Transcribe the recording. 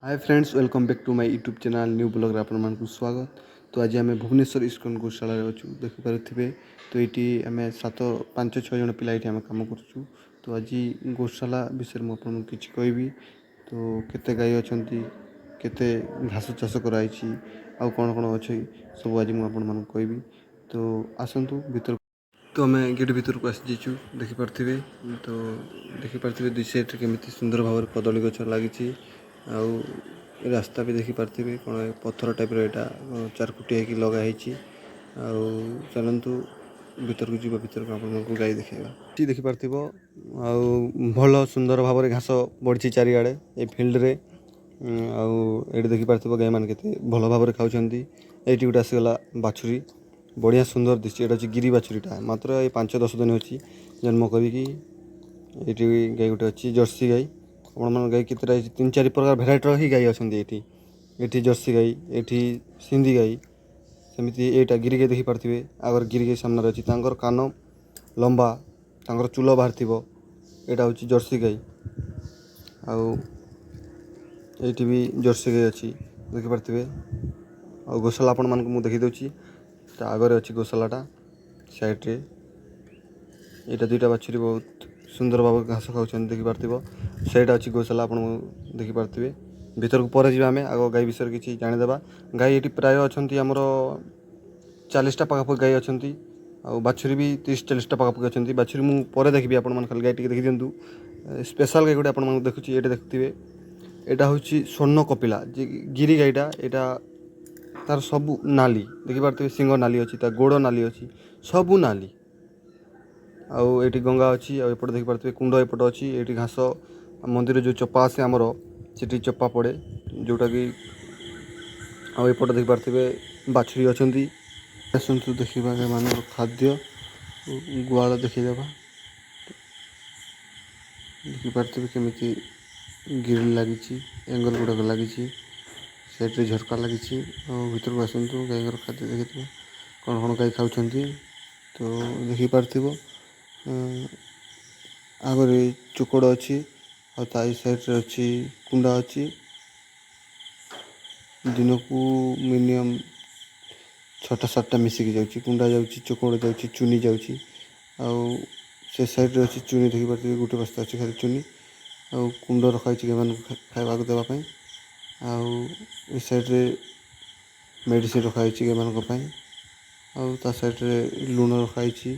Hi friends, welcome back to my YouTube channel. New ବ୍ଲଗ୍ରେ ଆପଣମାନଙ୍କୁ ସ୍ୱାଗତ। ତ ଆଜି ଆମେ ଭୁବନେଶ୍ୱର ଇସ୍କନ ଗୋଶାଳାରେ ଅଛୁ, ଦେଖିପାରୁଥିବେ। ତ ଏଇଠି ଆମେ ସାତ ପାଞ୍ଚ ଛଅ ଜଣ ପିଲା ଏଇଠି ଆମେ କାମ କରୁଛୁ। ତ ଆଜି ଗୋଶାଳା ବିଷୟରେ ମୁଁ ଆପଣଙ୍କୁ କିଛି କହିବି। ତ କେତେ ଗାଈ ଅଛନ୍ତି, କେତେ ଘାସ ଚାଷ କରାହେଇଛି ଆଉ କ'ଣ କ'ଣ ଅଛି, ସବୁ ଆଜି ମୁଁ ଆପଣମାନଙ୍କୁ କହିବି। ତ ଆସନ୍ତୁ ଭିତରକୁ। ତ ଆମେ ଗେଟ୍ ଭିତରକୁ ଆସିଯାଇଛୁ, ଦେଖିପାରୁଥିବେ। ତ ଦେଖିପାରୁଥିବେ, ଦୁଇ ସାଇଡ଼୍ରେ କେମିତି ସୁନ୍ଦର ଭାବରେ କଦଳୀ ଗଛ ଲାଗିଛି। ଆଉ ରାସ୍ତା ବି ଦେଖିପାରୁଥିବେ, କ'ଣ ଏ ପଥର ଟାଇପ୍ର ଏଇଟା ଚାରକୁଟି ହେଇକି ଲଗା ହେଇଛି। ଆଉ ଚାଲନ୍ତୁ ଭିତରକୁ ଯିବା, ଭିତରକୁ ଆପଣଙ୍କୁ ଗାଈ ଦେଖେଇବା। ଏଠି ଦେଖିପାରୁଥିବ, ଆଉ ଭଲ ସୁନ୍ଦର ଭାବରେ ଘାସ ବଢ଼ିଛି ଚାରିଆଡ଼େ ଏ ଫିଲ୍ଡରେ। ଆଉ ଏଇଠି ଦେଖିପାରୁଥିବ, ଗାଈମାନେ କେତେ ଭଲ ଭାବରେ ଖାଉଛନ୍ତି। ଏଇଠି ଗୋଟେ ଆସିଗଲା ବାଛୁରୀ, ବଢ଼ିଆ ସୁନ୍ଦର ଦିଶୁଛି। ଏଇଟା ହେଉଛି ଗିରି ବାଛୁରୀଟା, ମାତ୍ର ଏ 5-10 ଦିନ ଅଛି ଜନ୍ମ କରିକି। ଏଇଠି ଗାଈ ଗୋଟେ ଅଛି, ଜର୍ସି ଗାଈ। ଆପଣମାନଙ୍କ ଗାଈ କେତେଟା ହେଇଛି, ତିନି ଚାରି ପ୍ରକାର ଭେରାଇଟିର ହିଁ ଗାଈ ଅଛନ୍ତି ଏଇଠି। ଏଠି ଜର୍ସି ଗାଈ, ଏଠି ସିନ୍ଧି ଗାଈ, ସେମିତି ଏଇଟା ଗିରି ଗାଈ ଦେଖିପାରୁଥିବେ। ଆଗରେ ଗିରି ଗାଈ ସାମ୍ନାରେ ଅଛି। ତାଙ୍କର କାନ ଲମ୍ବା, ତାଙ୍କର ଚୁଲ ବାହାରିଥିବ। ଏଇଟା ହେଉଛି ଜର୍ସି ଗାଈ। ଆଉ ଏଇଠି ବି ଜର୍ସି ଗାଈ ଅଛି, ଦେଖିପାରୁଥିବେ। ଆଉ ଗୋଶାଳା ଆପଣମାନଙ୍କୁ ମୁଁ ଦେଖିଦେଉଛି। ତା ଆଗରେ ଅଛି ଗୋଶାଳାଟା ସାଇଡ଼୍ରେ। ଏଇଟା ଦୁଇଟା ବାଛୁରୀ ବହୁତ ସୁନ୍ଦର ଭାବରେ ଘାସ ଖାଉଛନ୍ତି, ଦେଖିପାରୁଥିବ। ସେଇଟା ଅଛି ଗୋଶାଳା, ଆପଣ ଦେଖିପାରୁଥିବେ। ଭିତରକୁ ପରେ ଯିବା ଆମେ, ଆଗ ଗାଈ ବିଷୟରେ କିଛି ଜାଣିଦେବା। ଗାଈ ଏଠି ପ୍ରାୟ ଅଛନ୍ତି ଆମର 40ଟା ପାଖାପାଖି ଗାଈ ଅଛନ୍ତି। ଆଉ ବାଛୁରୀ ବି 30-40ଟା ପାଖାପାଖି ଅଛନ୍ତି। ବାଛୁରୀ ମୁଁ ପରେ ଦେଖିବି, ଆପଣମାନେ ଖାଲି ଗାଈ ଟିକେ ଦେଖିଦିଅନ୍ତୁ। ସ୍ପେଶାଲ୍ ଗାଈ ଗୋଟେ ଆପଣମାନଙ୍କୁ ଦେଖୁଛି, ଏଇଟା ଦେଖୁଥିବେ। ଏଇଟା ହେଉଛି ସ୍ୱର୍ଣ୍ଣ କପିଲା ଯେ ଗିରି ଗାଈଟା। ଏଇଟା ତାର ସବୁ ନାଲି, ଦେଖିପାରୁଥିବେ। ଶିଙ୍ଗ ନାଲି ଅଛି, ତା ଗୋଡ଼ ନାଲି ଅଛି, ସବୁ ନାଲି। ଆଉ ଏଇଠି ଗଙ୍ଗା ଅଛି। ଆଉ ଏପଟେ ଦେଖିପାରୁଥିବେ, କୁଣ୍ଡ ଏପଟେ ଅଛି। ଏଇଠି ଘାସ, ମନ୍ଦିର ଯେଉଁ ଚୋପା ଆସେ ଆମର, ସେଠି ଚୋପା ପଡ଼େ ଯେଉଁଟାକି। ଆଉ ଏପଟେ ଦେଖିପାରୁଥିବେ, ବାଛୁରୀ ଅଛନ୍ତି। ଆସନ୍ତୁ ଦେଖିବା ଏମାନଙ୍କର ଖାଦ୍ୟ ଗୁହାଳ ଦେଖିଦେବା। ଦେଖିପାରୁଥିବେ, କେମିତି ଗ୍ରିଲ୍ ଲାଗିଛି, ଏଙ୍ଗଲ ଗୁଡ଼ାକ ଲାଗିଛି, ସାଇଡ଼୍ରେ ଝରକା ଲାଗିଛି। ଆଉ ଭିତରକୁ ଆସନ୍ତୁ, ଗାଈଙ୍କର ଖାଦ୍ୟ ଦେଖିଥିବ, କ'ଣ କ'ଣ ଗାଈ ଖାଉଛନ୍ତି। ତ ଦେଖିପାରୁଥିବ, ଆଗରେ ଚୋକଡ଼ ଅଛି ଆଉ ତା ଏଇ ସାଇଡ଼୍ରେ ଅଛି କୁଣ୍ଡା ଅଛି। ଦିନକୁ ମିନିମମ୍ ଛଅଟା ସାତଟା ମିଶିକି ଯାଉଛି। କୁଣ୍ଡା ଯାଉଛି, ଚୋକଡ଼ ଯାଉଛି, ଚୁନି ଯାଉଛି। ଆଉ ସେ ସାଇଡ଼୍ରେ ଅଛି ଚୁନି, ଦେଖିପାରୁଥିବେ। ଗୋଟେ ବସ୍ତା ଅଛି ଖାଲି ଚୁନି। ଆଉ କୁଣ୍ଡ ରଖାହେଇଛି ଗାଈମାନଙ୍କୁ ଖାଇବାକୁ ଦେବା ପାଇଁ। ଆଉ ଏ ସାଇଡ଼୍ରେ ମେଡ଼ିସିନ ରଖାହେଇଛି ଗାଈମାନଙ୍କ ପାଇଁ। ଆଉ ତା ସାଇଡ଼୍ରେ ଲୁଣ ରଖାହେଇଛି।